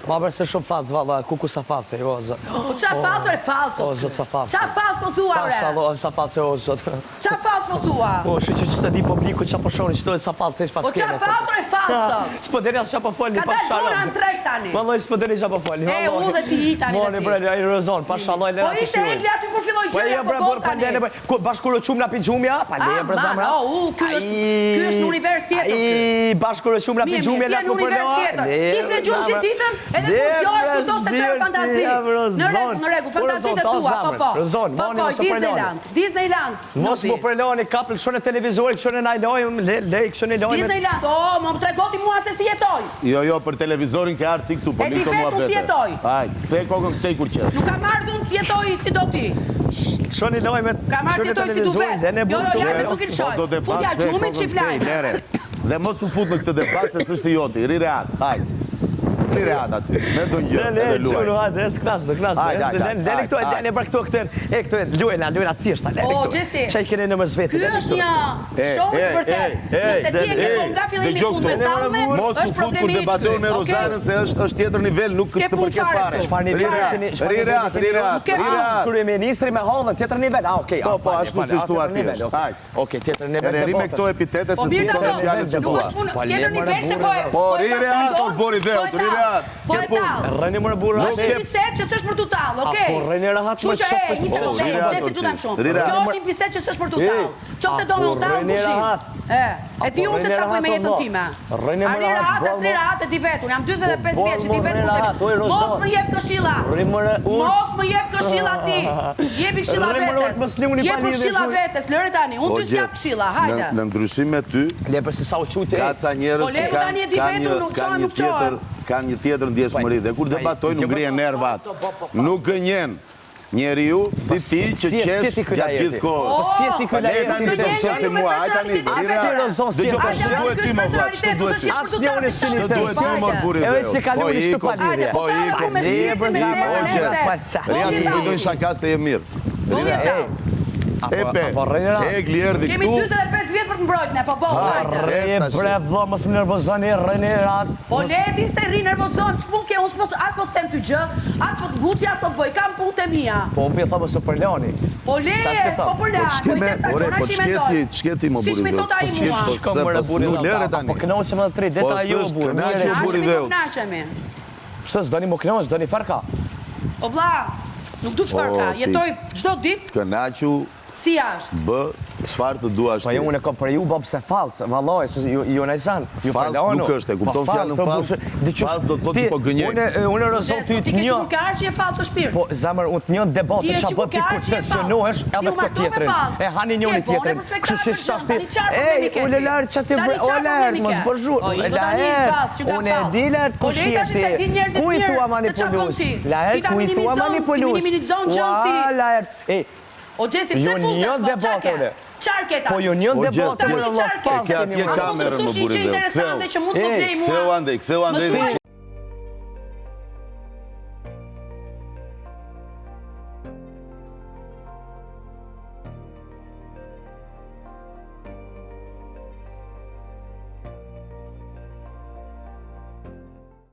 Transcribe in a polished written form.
Ma bërë se shumë fallc, valla, kuku sa fallc, o zot. Po ça fallc e fallc O zot sa fallc. Ça fallc po thua ore? Pasha Allah, sa fallc o zot. Ça fallc po thua? Po shyqyr që s'e di publiku ça po shohin qëto e sa fallc hiç pa Po ça skene. fallc ore fallc sot? S'po dini as ça po folni Ka pa dalë sharab. bona në treg tani. Vallahi s'po dini ça po folni. E, u dhe ti i tani dhe Moni ti. bre, ai Rozon, pasha Allah Po ishte Egli aty kur filloi Po gjëja jo po bre, boll burr, pa tani. lene, ku bashkë kur u çum na pi gjumja, pa leje bre Aman, zemra. o, u, ky është ky është në univers tjetër ky. Ai bashkë kur u çum na pi Mirë, mirë, gjumja, ti la je në ku univers përloa. tjetër. Ti fle gjumë gjithë ditën, edhe kur zgjohesh kujton se tërë fantazi. Në rregull, në rregull, fantazitë e tua, po po. Po po, Disneyland, Disneyland. Mos më përloni, kapë lëshone televizorin, këshone na lajm, le, le, këshone lajme. Disneyland, o, më më trego ti mua se si jetoj. Jo, jo, për televizorin ke ardhur ti këtu, po E di këto vetë unë si muhabete. jetoj. Hajt, kthej kokën këtej kur qesh. Nuk kam ardhur unë të jetoj si do ti. Lëshoni lajmet, Kam ardhur lëshoni të jetoj si du televizorin, vetë. lene Jo, jo, burr. lajmet nuk i Po lëshoj. do debat, Futja kthej gjumit kokën qif këtej, lajmet. lere. Dhe mos u fut në këtë debat se s'është i joti, rri rehat, hajt. Rri rehat aty, merr ndonjë gjë Le, le, edhe luaj. çunu, hajde, ec knas, do knas. Hajde, hajde, Le, le, hajde, këto, hajde. le, për këto këtë, e këto, luajna, luajna thjeshta, le O, këto. Gjesti, Çaj keni në mes veti. Ky është një show i vërtet. Nëse ti e ke kohë nga fillimi dëgjo në fund me këtu. tallme, Mos u është fut kur problemi yt debaton ky. me Okej? Rozanën se është është tjetër nivel, nuk S'ke s'të punë përket fare fare. këtu. Çfarë Rri nivel rehat, keni? Çfarë rri nivel rehat, keni? rri rehat, Nuk ke rri punë. rehat. Kryeministri me hallin, tjetër nivel. Ah, okay. Po, ah, po, falje, ashtu falje, siç ah, thua tjetër ti nivel, është. okay. Hajt. Okej, tjetër nivel Edhe rri me debatesh. këto epitete Po se mirë s'kupton ato, fjalët që nuk thua. është punë, Po, tjetër le, more, nivel se po e burrë, Po po e rri rehat, bastardon, or burri po e dheut, rri tall, rehat, po s'ke e punë. tall. Rreni more burrë, Nuk Është një ke bisedë që s'është për t'u tall, okay? po rrini rehat, Kështu më që qoftë e, një Po, sekondë, rri e, rehat, Gjesti Orti. lutem shumë. Rri rehat. Kjo është një bisedë që s'është për t'u Ej, tall. Qofse do me u a po tall, rrini pushim. rehat. E, e di po unë se rrini çfarë bëj me rehat, jetën o time. Rrini A më rri rehat, rehat, as rri bravo. rehat e di vetë. Unë jam 45 Po, vjeç, e di mo, vetë rri ku të rehat, oj, Mos Rozan. më jep këshilla. Rri më re- ul. Mos më jep këshilla ti. Jepi këshilla Rri më re, vetes. mos lini pa Jepi lidhje, këshilla shuj. vetes, lëre tani. Unë Po, ty s'jap Gjest, këshilla, hajde. Në, në ndryshim me ty, Le për se sa u quti. ka ca njerëz Po, që le, po kanë tani e di kanë vetë, një nuk kanë çohem, një nuk çohem. tjetër kanë një tjetër ndjeshmëri dhe kur debatojnë nuk ngrihen nervat. Nuk gënjen njeriu si ti që Si- si qesh ti ky gjatë Laerti? gjithë kohës. Po si e ti ky Pa le Laerti? tani Ti të gënjen çështë me mua, hajde tani, personalitetin rri e rehat. vetë. Rozon, si Dëgjo, e po person? ç'të duhet ti më vlla, ç'të duhet ti? Asnjë unë si Ç'të duhet ti mor burri Edhe dheu? që kaloni Po, çto iko, pa lidhje. Po iko, Me shpirtin, me zemrën, O, e Gjest, cec. Rri aty Bolli bëj ndonjë shaka se je mirë. Rri Bolli rehat. tall. E pe, Apo rrini rehat. Egli erdhi Kemi këtu. 45 vjet për të mbrojtë ne, po bo, hajde. Rri Ec tash. bre vlla, mos më nervozoni, rrini rehat. Po le ti se rri nervozon, ç'punë ke, unë s'po as po të them ty gjë, as po të nguci, as po të bëj, kam punët e mia. Po unë po i them mos u përlani. Po le, Sa s'ke s'po thënë? përlan, ç'ke po i me- them ca ore, gjëra po që i ç'ke mendoj. ti, ç'ke ti, mo Siç burri mi dheut? thot ai Po s'ke- mua. po Shko se, more po burri s'nu dheut, lere a, tani. Po kënaqem edhe tri Po dita ju s'është burr. kënaqje, mirë. burri Kënaqemi, po dheut. kënaqemi. Pse s'doni më kënaq, s'doni farka. O vlla, nuk du farka, O, ti. jetoj çdo ditë Kënaqu si jashtë. bë çfarë të duash Po ti. jo unë e kam për ju bab se fallc, vallai, se ju ju najsan, ju Fallc përlanu. nuk është, e kupton Po, fjalën fallc, o, fallc? burr, di qysh- Fallc do të thotë ti- që po gënjej. Unë unë rozon Gjest, ty po ti të ke një. që nuk ka ardhur që je fallc o shpirt. Po zemër unë të një debate Ti je ç'a që bën nuk ti ke kur ardhur që je fallc. tensionohesh Ti edhe u këtë martove tjetrin. fallc. E hani Ti njëri e bone tjetrin. për spektakël, Kështu që gjën, tash ti. tani çfarë problemi Ej, ke ule ti? lart ç'a ti Tani bëj, o çfarë lart, problemi mos ke? bë zhurmë. O, iku tani, Laert, fallc, që ka unë e fallc. di lart Po kush le je tash se ti. di njerëzit Ku i mirë thua se ç'a bën manipulues? ti. Ti Laert, ta ku i thua minimizon, ti manipulues? minimizon gjën si Ua, Laert. Ej, O Gjesti, pse Ju futesh, një po, qa debat, ke? ore. Çfarë ke tani? Po ju një O, debat, Gjest, ore, Gjest, valla, E ke atje fallc jeni, A mund kamerën, të më thosh një burri gjë dheu. interesante që mund të më Ej, vlej mua? Ktheu andej, ktheu Më andej dhe thuaj.